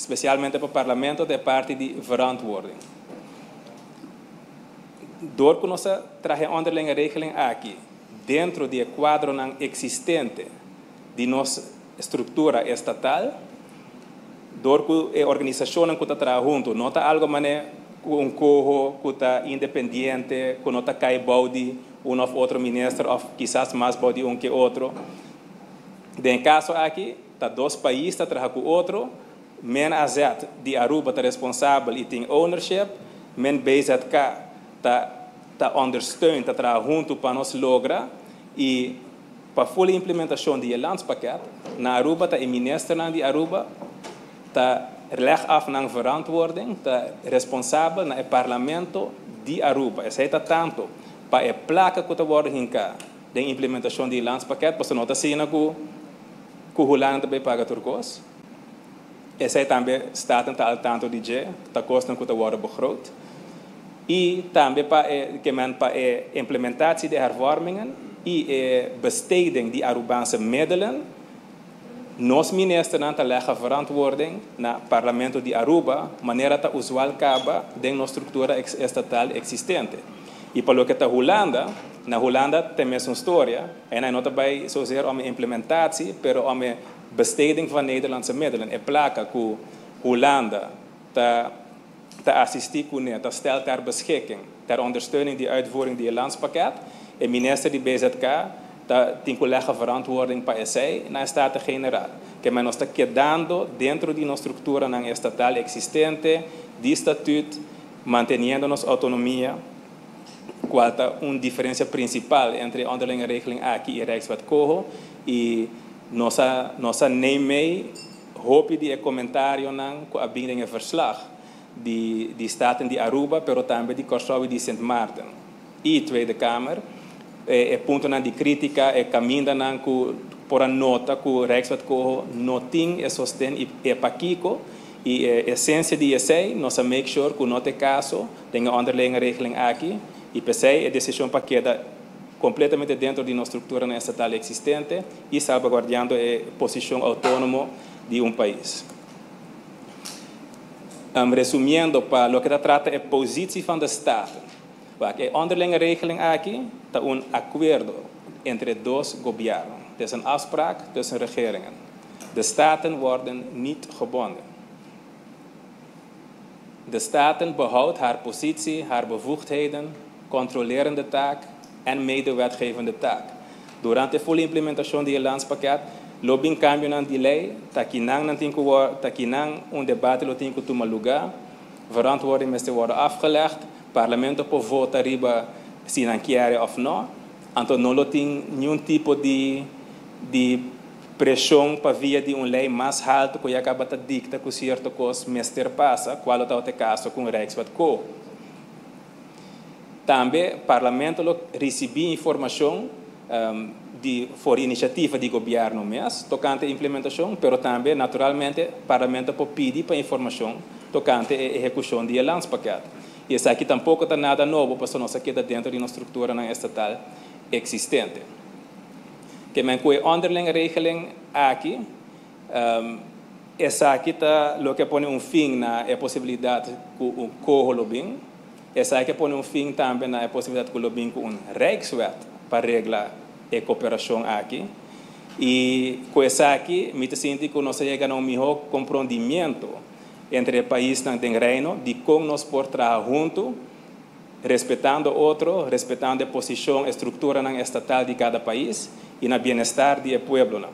Specialmente pa Parlamento ta e parti di verantwoording. Door cu nos a traha e onderlinge regeling aki dentro di e cuadronan existente di nos structura estatal, door cu e organisacionnan cu ta traha hunto no ta algo mane cu un coho cu ta independiente, cu no ta cay bou di un of otro minister of kisas mas bou di un ke otro. Den e caso aki ta dos pais ta traha cu otro, men AZ di Aruba ta responsabel y tin ownership, men BZK ta ondersteun, ta traha hunto pa nos logra y pa full implementacion di e landspakket na Aruba ta e ministernan di Aruba ta leg af nan verantwoording, ta responsabel na e Parlamento di Aruba. Esey ta tanto pa e placa cu ta wordo hinca den implementacion di e landspakket, pasobra no ta asina cu Hulanda ta bay paga tur cos. Esey tambe Staten ta al tanto di dje, ta cosnan cu ta wordo begroot. Y tambe pa e ke men pa e implementatie di hervormingen y e besteding di Arubaanse middelen, nos ministernan ta lega verantwoording na Parlamento di Aruba, manera ta usual caba den nos structura estatal existente. Y pa loke ta Hulanda, na Hulanda ta e mesun storia, einan no ta bay zozeer om e implementatie, pero om e besteding van Nederlandse middelen, e placa cu Hulanda ta asisti cune, ta stel ter beschikking, ter ondersteuning di uitvoering di e landspakket, e minister di BZK ta tin cu lega verantwoording pa esey na e Staten-Generaal. Ke men nos ta kedando dentro di nos structuranan estatal existente, di statuut, manteniendo nos autonomia, cual ta un diferencia principal entre e onderlinge regeling aki y Rijkswet Coho, y nos a neem mee hopi di e comentarionan cu a bin den e verslag di Staten di Aruba, pero tambe di Corsou y di Sint Maarten y Tweede Kamer, e puntonan di critica, e camindanan cu por a nota cu Rijkswet Coho no tin e sosten y e pakico y e esencia di esey, nos a make sure cu no ta e caso den e onderlinge regeling aki y p'esey e decision pa keda completamente dentro di nos structuranan estatal existente y salvaguardiando e posicion autonomo di un pais. Resumiendo pa loke ta trata e positie van de Staten, wak e onderlinge regeling aki ta un acuerdo entre dos gobierno, het is een afspraak tussen regeringen. De Staten worden niet gebonden. De Staten behoudt haar positie, haar bevoegdheden, controlerende taak en medewetgevende taak. Durante full implementacion di e landspakket, lo bin cambionan di ley, ta kinan nan tin cu ta kinan un debate lo tin cu tuma luga, verantwoording mester wordo afgelegd, Parlamento por vota riba si nan kier of no, anto no lo tin niun tipo di presion pa via di un ley mas halto cu ya caba ta dicta cu cierto cos mester pasa, cual lo tabata e caso cu un Rijkswet Coho. Tambe Parlamento lo ricibi informacion di for iniciativa di Gobierno mes tocante e implementacion, pero tambe naturalmente Parlamento por pidi pa informacion tocante e ehecucion di e landspakket. Y esaki tampoco ta nada nobo pasobra nos a keda dentro di nos structuranan estatal existente. Ke men cu e onderlinge regeling aki, esaki ta loke a pone un fin na e posibilidad cu un coho lo bin. Esaki a pone un fin tambe na e posibilidad cu lo bin cu un Rijkswet pa regla e cooperacion aki. Y cu esaki mi ta sinti cu nos a yega na un miho comprondimiento entre e paisnan den Reino di con nos por traha hunto, respetando otro, respetando e posicion, e structuranan estatal di cada pais y na bienestar di e pueblonan.